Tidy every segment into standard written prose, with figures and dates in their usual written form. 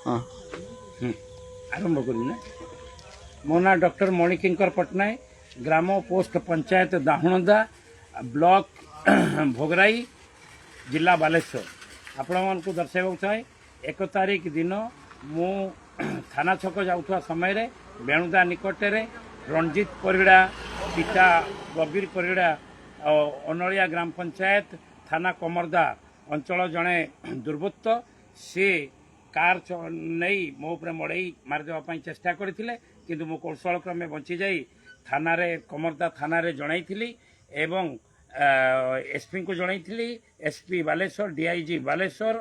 ହଁ। ଆରମ୍ଭ କରିବି ନା? ମୋ ନାଁ ଡକ୍ଟର ମଣିକିଙ୍କର ପଟ୍ଟନାୟକ, ଗ୍ରାମ ପୋଷ୍ଟ ପଞ୍ଚାୟତ ଦାହୁଣଦା, ବ୍ଲକ ଭୋଗରାଇ, ଜିଲ୍ଲା ବାଲେଶ୍ୱର। ଆପଣମାନଙ୍କୁ ଦର୍ଶାଇବାକୁ ଚାହେଁ, 1 ତାରିଖ ଦିନ ମୁଁ ଥାନା ଛକ ଯାଉଥିବା ସମୟରେ ବେଣୁଦା ନିକଟରେ ରଣଜିତ ପରିଡ଼ା, ପିତା ବବିର ପରିଡ଼ା, ଆଉ ଅନଳିଆ ଗ୍ରାମ ପଞ୍ଚାୟତ, ଥାନା କମର୍ଦା ଅଞ୍ଚଳ ଜଣେ ଦୁର୍ବୃତ୍ତ, ସିଏ କାର୍ ନେଇ ମୋ ଉପରେ ମଡ଼େଇ ମାରିଦେବା ପାଇଁ ଚେଷ୍ଟା କରିଥିଲେ। କିନ୍ତୁ ମୁଁ କୌଶଳ କ୍ରମେ ବଞ୍ଚିଯାଇ ଥାନାରେ, କମର୍ଦା ଥାନାରେ ଜଣାଇଥିଲି ଏବଂ ଏସ୍ପିଙ୍କୁ ଜଣାଇଥିଲି। ଏସ୍ପି ବାଲେଶ୍ୱର, ଡିଆଇଜି ବାଲେଶ୍ୱର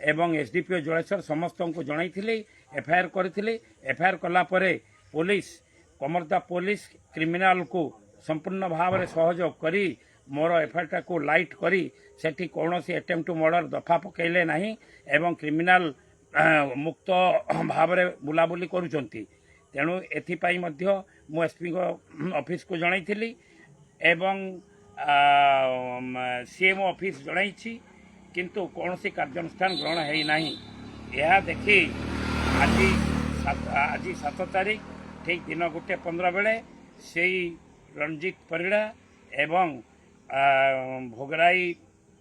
ଏବଂ ଏସ୍ଡିପିଓ ଜଳେଶ୍ୱର ସମସ୍ତଙ୍କୁ ଜଣାଇଥିଲି, ଏଫଆଇଆର୍ କରିଥିଲି। ଏଫଆଇଆର୍ କଲା ପରେ ପୋଲିସ, କମର୍ଦା ପୋଲିସ କ୍ରିମିନାଲକୁ ସମ୍ପୂର୍ଣ୍ଣ ଭାବରେ ସହଯୋଗ କରି ମୋର ଏଫଆଇଆର୍ଟାକୁ ଲାଇଟ୍ କରି ସେଠି କୌଣସି ଆଟେମ୍ପ୍ଟ ଟୁ ମର୍ଡର ଦଫା ପକାଇଲେ ନାହିଁ ଏବଂ କ୍ରିମିନାଲ ମୁକ୍ତ ଭାବରେ ବୁଲାବୁଲି କରୁଛନ୍ତି। ତେଣୁ ଏଥିପାଇଁ ମଧ୍ୟ ମୁଁ ଏସ୍ପିଙ୍କ ଅଫିସକୁ ଜଣାଇଥିଲି ଏବଂ ସିଏମ୍ଓ ଅଫିସ ଜଣାଇଛି, କିନ୍ତୁ କୌଣସି କାର୍ଯ୍ୟାନୁଷ୍ଠାନ ଗ୍ରହଣ ହେଇନାହିଁ। ଏହା ଦେଖି ଆଜି 7 ତାରିଖ ଠିକ୍ ଦିନ 1:15 ବେଳେ ସେଇ ରଣଜିତ ପରିଡ଼ା ଏବଂ ଭୋଗରାଇ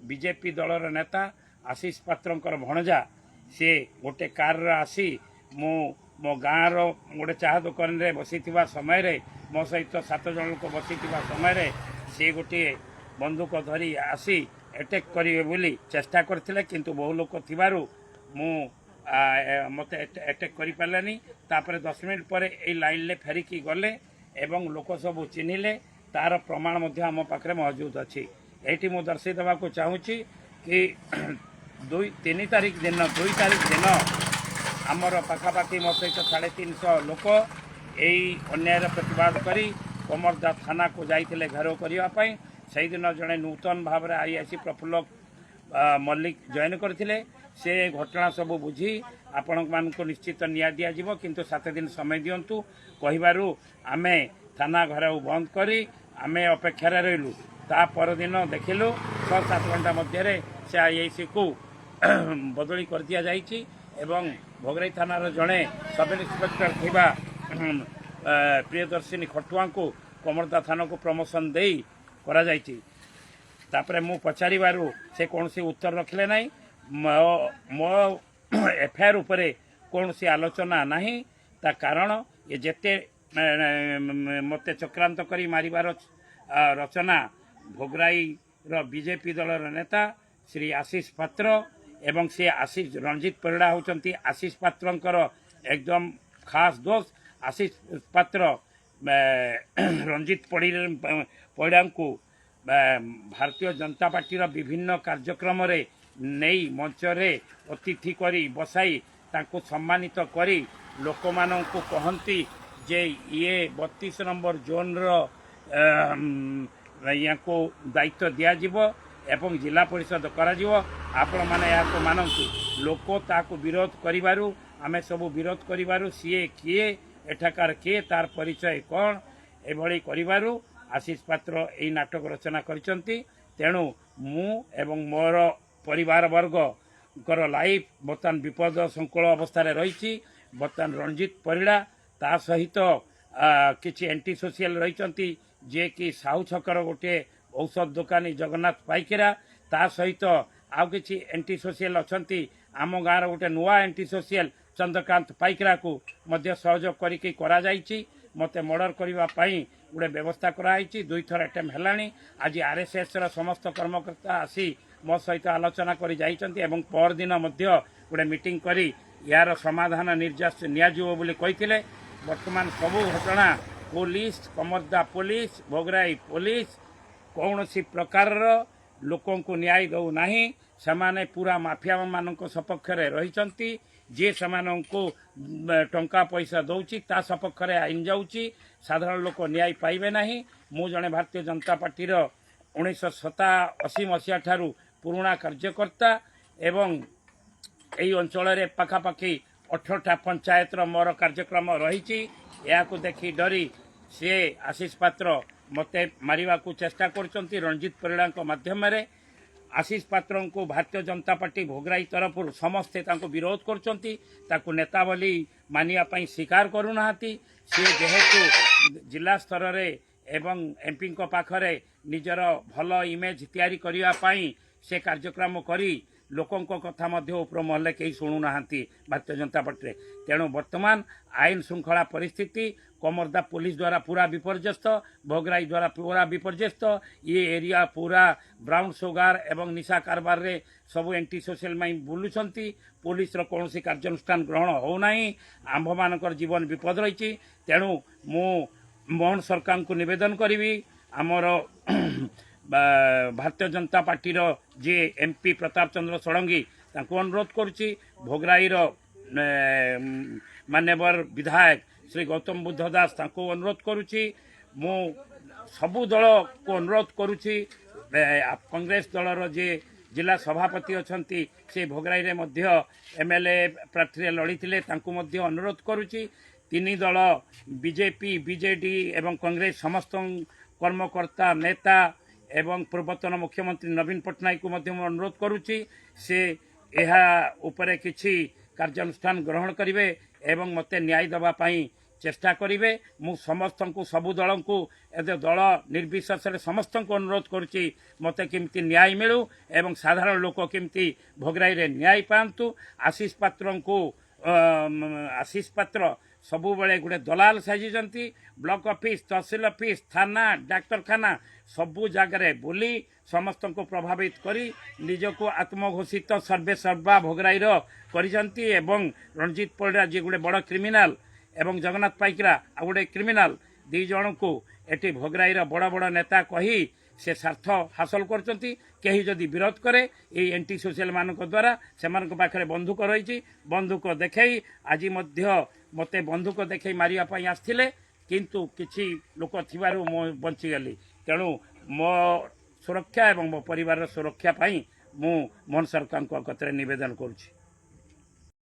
ବିଜେପି ଦଳର ନେତା ଆଶିଷ ପାତ୍ରଙ୍କର ଭଣଜା, ସିଏ ଗୋଟେ କାରରେ ଆସି ମୁଁ ମୋ ଗାଁର ଗୋଟେ ଚାହା ଦୋକାନରେ ବସିଥିବା ସମୟରେ, ମୋ ସହିତ ସାତ ଜଣ ଲୋକ ବସିଥିବା ସମୟରେ ସିଏ ଗୋଟିଏ ବନ୍ଧୁକ ଧରି ଆସି ଆଟାକ୍ କରିବେ ବୋଲି ଚେଷ୍ଟା କରିଥିଲେ। କିନ୍ତୁ ବହୁ ଲୋକ ଥିବାରୁ ମୋତେ ଆଟାକ୍ କରିପାରିଲେନି। ତାପରେ 10 ମିନିଟ୍ ପରେ ଏଇ ଲାଇନ୍ରେ ଫେରିକି ଗଲେ ଏବଂ ଲୋକ ସବୁ ଚିହ୍ନିଲେ। ତାର ପ୍ରମାଣ ମଧ୍ୟ ଆମ ପାଖରେ ମହଜୁଦ ଅଛି। ଏଇଠି ମୁଁ ଦର୍ଶାଇ ଦେବାକୁ ଚାହୁଁଛି କି 2-3 ତାରିଖ ଦିନ, 2 ତାରିଖ ଦିନ ଆମର ପାଖାପାଖି ମୋ ସହିତ 350 ଲୋକ ଏଇ ଅନ୍ୟାୟର ପ୍ରତିବାଦ କରି କମର୍ଦା ଥାନାକୁ ଯାଇଥିଲେ ଘେରାଉ କରିବା ପାଇଁ। ସେଇଦିନ ଜଣେ ନୂତନ ଭାବରେ ଆଇଆଇସି ପ୍ରଫୁଲ୍ଲ ମଲ୍ଲିକ ଜଏନ୍ କରିଥିଲେ। ସେ ଘଟଣା ସବୁ ବୁଝି ଆପଣମାନଙ୍କୁ ନିଶ୍ଚିତ ନ୍ୟାୟ ଦିଆଯିବ, କିନ୍ତୁ 7 ଦିନ ସମୟ ଦିଅନ୍ତୁ କହିବାରୁ ଆମେ ଥାନା ଘେରାଉ ବନ୍ଦ କରି ଆମେ ଅପେକ୍ଷାରେ ରହିଲୁ। ତା ପରଦିନ ଦେଖିଲୁ 6-7 ଘଣ୍ଟା ମଧ୍ୟରେ ସେ ଆଇଆଇସିକୁ ବଦଳି କରିଦିଆଯାଇଛି ଏବଂ ଭୋଗରାଇ ଥାନାର ଜଣେ ସବ୍ ଇନ୍ସପେକ୍ଟର ଥିବା ପ୍ରିୟଦର୍ଶିନୀ ଖଟୁଆଙ୍କୁ କମର୍ଦା ଥାନାକୁ ପ୍ରମୋସନ ଦେଇ କରାଯାଇଛି। ତାପରେ ମୁଁ ପଚାରିବାରୁ ସେ କୌଣସି ଉତ୍ତର ରଖିଲେ ନାହିଁ। ମୋ ଏଫଆଇଆର୍ ଉପରେ କୌଣସି ଆଲୋଚନା ନାହିଁ। ତା କାରଣ ଏ ଯେତେ ମୋତେ ଚକ୍ରାନ୍ତ କରି ମାରିବାର ରଚନା ଭୋଗରାଇର ବିଜେପି ଦଳର ନେତା ଶ୍ରୀ ଆଶିଷ ପାତ୍ର ଏବଂ ସେ ଆଶିଷ, ରଣଜିତ ପରିଡ଼ା ହେଉଛନ୍ତି ଆଶିଷ ପାତ୍ରଙ୍କର ଏକଦମ ଖାସ୍ ଦୋସ୍ତ। ଆଶିଷ ପାତ୍ର ରଣଜିତ ପରିଡ଼ାଙ୍କୁ ଭାରତୀୟ ଜନତା ପାର୍ଟିର ବିଭିନ୍ନ କାର୍ଯ୍ୟକ୍ରମରେ ନେଇ ମଞ୍ଚରେ ଅତିଥି କରି ବସାଇ ତାଙ୍କୁ ସମ୍ମାନିତ କରି ଲୋକମାନଙ୍କୁ କହନ୍ତି ଯେ ଇଏ 32 ନମ୍ବର ଜୋନ୍ର ୟାଙ୍କୁ ଦାୟିତ୍ୱ ଦିଆଯିବ ଏବଂ ଜିଲ୍ଲା ପରିଷଦ କରାଯିବ, ଆପଣମାନେ ଏହାକୁ ମାନନ୍ତୁ। ଲୋକ ତାକୁ ବିରୋଧ କରିବାରୁ, ଆମେ ସବୁ ବିରୋଧ କରିବାରୁ, ସିଏ କିଏ, ଏଠାକାର କିଏ, ତାର ପରିଚୟ କ'ଣ, ଏଭଳି କରିବାରୁ ଆଶିଷ ପାତ୍ର ଏଇ ନାଟକ ରଚନା କରିଛନ୍ତି। ତେଣୁ ମୁଁ ଏବଂ ମୋର ପରିବାର ବର୍ଗଙ୍କର ଲାଇଫ୍ ବର୍ତ୍ତମାନ ବିପଦ ସଂକୁଳ ଅବସ୍ଥାରେ ରହିଛି। ବର୍ତ୍ତମାନ ରଣଜିତ ପରିଡ଼ା, ତା ସହିତ କିଛି ଆଣ୍ଟି ସୋସିଆଲ ରହିଛନ୍ତି, ଯିଏକି ସାହୁ ଛକର ଗୋଟିଏ ଔଷଧ ଦୋକାନୀ ଜଗନ୍ନାଥ ପାଇକିରା, ତା ସହିତ ଆଉ କିଛି ଆଣ୍ଟି ସୋସିଆଲ ଅଛନ୍ତି। ଆମ ଗାଁର ଗୋଟେ ନୂଆ ଆଣ୍ଟି ସୋସିଆଲ ଚନ୍ଦ୍ରକାନ୍ତ ପାଇକିରାକୁ ମଧ୍ୟ ସହଯୋଗ କରିକି କରାଯାଇଛି। ମୋତେ ମର୍ଡର କରିବା ପାଇଁ ଗୋଟେ ବ୍ୟବସ୍ଥା କରାହେଇଛି। ଦୁଇଥର ଆଟେମ୍ପ ହେଲାଣି। ଆଜି ଆର୍ଏସ୍ଏସ୍ର ସମସ୍ତ କର୍ମକର୍ତ୍ତା ଆସି ମୋ ସହିତ ଆଲୋଚନା କରି ଯାଇଛନ୍ତି ଏବଂ ପରଦିନ ମଧ୍ୟ ଗୋଟେ ମିଟିଂ କରି ଏହାର ସମାଧାନ ନିର୍ଯାସ ନିଆଯିବ ବୋଲି କହିଥିଲେ। ବର୍ତ୍ତମାନ ସବୁ ଘଟଣା police, Kamarda police, Bhograi police କୌଣସି ପ୍ରକାରର ଲୋକଙ୍କୁ ନ୍ୟାୟ ଦେଉନାହିଁ। ସେମାନେ ପୁରା ମାଫିଆମାନଙ୍କ ସପକ୍ଷରେ ରହିଛନ୍ତି। ଯିଏ ସେମାନଙ୍କୁ ଟଙ୍କା ପଇସା ଦେଉଛି, ତା ସପକ୍ଷରେ ଆଇନ ଯାଉଛି। ସାଧାରଣ ଲୋକ ନ୍ୟାୟ ପାଇବେ ନାହିଁ। ମୁଁ ଜଣେ ଭାରତୀୟ ଜନତା ପାର୍ଟିର 1987 ମସିହା ଠାରୁ ପୁରୁଣା କାର୍ଯ୍ୟକର୍ତ୍ତା ଏବଂ ଏହି ଅଞ୍ଚଳରେ ପାଖାପାଖି 18ଟା ପଞ୍ଚାୟତର ମୋର କାର୍ଯ୍ୟକ୍ରମ ରହିଛି। ଏହାକୁ ଦେଖି ଡରି ସିଏ ଆଶିଷ ପାତ୍ର ମୋତେ ମାରିବାକୁ ଚେଷ୍ଟା କରୁଛନ୍ତି ରଣଜିତ ପରିଡ଼ାଙ୍କ ମାଧ୍ୟମରେ। ଆଶିଷ ପାତ୍ରଙ୍କୁ ଭାରତୀୟ ଜନତା ପାର୍ଟି ଭୋଗରାଇ ତରଫରୁ ସମସ୍ତେ ତାଙ୍କୁ ବିରୋଧ କରୁଛନ୍ତି। ତାକୁ ନେତା ବୋଲି ମାନିବା ପାଇଁ ସ୍ୱୀକାର କରୁନାହାନ୍ତି। ସିଏ ଯେହେତୁ ଜିଲ୍ଲା ସ୍ତରରେ ଏବଂ ଏମ୍ପିଙ୍କ ପାଖରେ ନିଜର ଭଲ ଇମେଜ୍ ତିଆରି କରିବା ପାଇଁ ସେ କାର୍ଯ୍ୟକ୍ରମ କରି ଲୋକଙ୍କ କଥା ମଧ୍ୟ ଉପର ମହଲରେ କେହି ଶୁଣୁନାହାନ୍ତି ଭାରତୀୟ ଜନତା ପାର୍ଟିରେ। ତେଣୁ ବର୍ତ୍ତମାନ ଆଇନ ଶୃଙ୍ଖଳା ପରିସ୍ଥିତି କମର୍ଦ୍ଦା ପୋଲିସ ଦ୍ୱାରା ପୁରା ବିପର୍ଯ୍ୟସ୍ତ, ଭୋଗରାଇ ଦ୍ୱାରା ପୁରା ବିପର୍ଯ୍ୟସ୍ତ। ଇଏ ଏରିଆ ପୁରା ବ୍ରାଉନ୍ ସୁଗାର ଏବଂ ନିଶା କାରବାରରେ ସବୁ ଏଣ୍ଟି ସୋସିଆଲ ମାଇ ବୁଲୁଛନ୍ତି। ପୋଲିସର କୌଣସି କାର୍ଯ୍ୟାନୁଷ୍ଠାନ ଗ୍ରହଣ ହେଉନାହିଁ। ଆମ୍ଭମାନଙ୍କର ଜୀବନ ବିପଦ ରହିଛି। ତେଣୁ ମୁଁ ମୋହନ ସରକାରଙ୍କୁ ନିବେଦନ କରିବି, ଆମର ଭାରତୀୟ ଜନତା ପାର୍ଟିର ଯିଏ ଏମ୍ପି ପ୍ରତାପ ଚନ୍ଦ୍ର ଷଡ଼ଙ୍ଗୀ, ତାଙ୍କୁ ଅନୁରୋଧ କରୁଛି। ଭୋଗରାଇର ମାନ୍ୟବର ବିଧାୟକ ଶ୍ରୀ ଗୌତମ ବୁଦ୍ଧ ଦାସ, ତାଙ୍କୁ ଅନୁରୋଧ କରୁଛି। ମୁଁ ସବୁ ଦଳକୁ ଅନୁରୋଧ କରୁଛି। କଂଗ୍ରେସ ଦଳର ଯିଏ ଜିଲ୍ଲା ସଭାପତି ଅଛନ୍ତି, ସେ ଭୋଗରାଇରେ ମଧ୍ୟ ଏମ୍ଏଲ୍ଏ ପ୍ରାର୍ଥୀରେ ଲଢ଼ିଥିଲେ, ତାଙ୍କୁ ମଧ୍ୟ ଅନୁରୋଧ କରୁଛି। ତିନି ଦଳ ବିଜେପି, ବିଜେଡି ଏବଂ କଂଗ୍ରେସ, ସମସ୍ତ କର୍ମକର୍ତ୍ତା, ନେତା ଏବଂ ପୂର୍ବତନ ମୁଖ୍ୟମନ୍ତ୍ରୀ ନବୀନ ପଟ୍ଟନାୟକଙ୍କୁ ମଧ୍ୟ ମୁଁ ଅନୁରୋଧ କରୁଛି, ସେ ଏହା ଉପରେ କିଛି କାର୍ଯ୍ୟାନୁଷ୍ଠାନ ଗ୍ରହଣ କରିବେ ଏବଂ ମୋତେ ନ୍ୟାୟ ଦେବା ପାଇଁ ଚେଷ୍ଟା କରିବେ। ମୁଁ ସମସ୍ତଙ୍କୁ, ସବୁ ଦଳଙ୍କୁ, ଏବେ ଦଳ ନିର୍ବିଶେଷରେ ସମସ୍ତଙ୍କୁ ଅନୁରୋଧ କରୁଛି, ମୋତେ କେମିତି ନ୍ୟାୟ ମିଳୁ ଏବଂ ସାଧାରଣ ଲୋକ କେମିତି ଭୋଗରାଇରେ ନ୍ୟାୟ ପାଆନ୍ତୁ। ଆଶିଷ ପାତ୍ର ସବୁବେଳେ ଗୋଟେ ଦଲାଲ ସାଜିଛନ୍ତି। ବ୍ଲକ ଅଫିସ, ତହସିଲ ଅଫିସ, ଥାନା, ଡାକ୍ତରଖାନା ସବୁ ଜାଗାରେ ବୁଲି ସମସ୍ତଙ୍କୁ ପ୍ରଭାବିତ କରି ନିଜକୁ ଆତ୍ମଘୋଷିତ ସର୍ବେ ସର୍ବା ଭୋଗରାଇର କରିଛନ୍ତି। ଏବଂ ରଣଜିତ ପରିଡ଼ା ଯିଏ ଗୋଟେ ବଡ଼ କ୍ରିମିନାଲ ଏବଂ ଜଗନ୍ନାଥ ପାଇକରା ଆଉ ଗୋଟେ କ୍ରିମିନାଲ, ଦୁଇ ଜଣଙ୍କୁ ଏଠି ଭୋଗରାଇର ବଡ଼ ବଡ଼ ନେତା କହି ସେ ସ୍ୱାର୍ଥ ହାସଲ କରୁଛନ୍ତି। କେହି ଯଦି ବିରୋଧ କରେ, ଏଇ ଏଣ୍ଟି ସୋସିଆଲ ମାନଙ୍କ ଦ୍ୱାରା, ସେମାନଙ୍କ ପାଖରେ ବନ୍ଧୁକ ରହିଛି, ବନ୍ଧୁକ ଦେଖେଇ ଆଜି ମଧ୍ୟ ମୋତେ ବନ୍ଧୁକ ଦେଖେଇ ମାରିବା ପାଇଁ ଆସିଥିଲେ, କିନ୍ତୁ କିଛି ଲୋକ ଥିବାରୁ ମୁଁ ବଞ୍ଚିଗଲି। ତେଣୁ ମୋ ସୁରକ୍ଷା ଏବଂ ମୋ ପରିବାରର ସୁରକ୍ଷା ପାଇଁ ମୁଁ ମୋହନ ସରକାରଙ୍କ କତିରେ ନିବେଦନ କରୁଛି।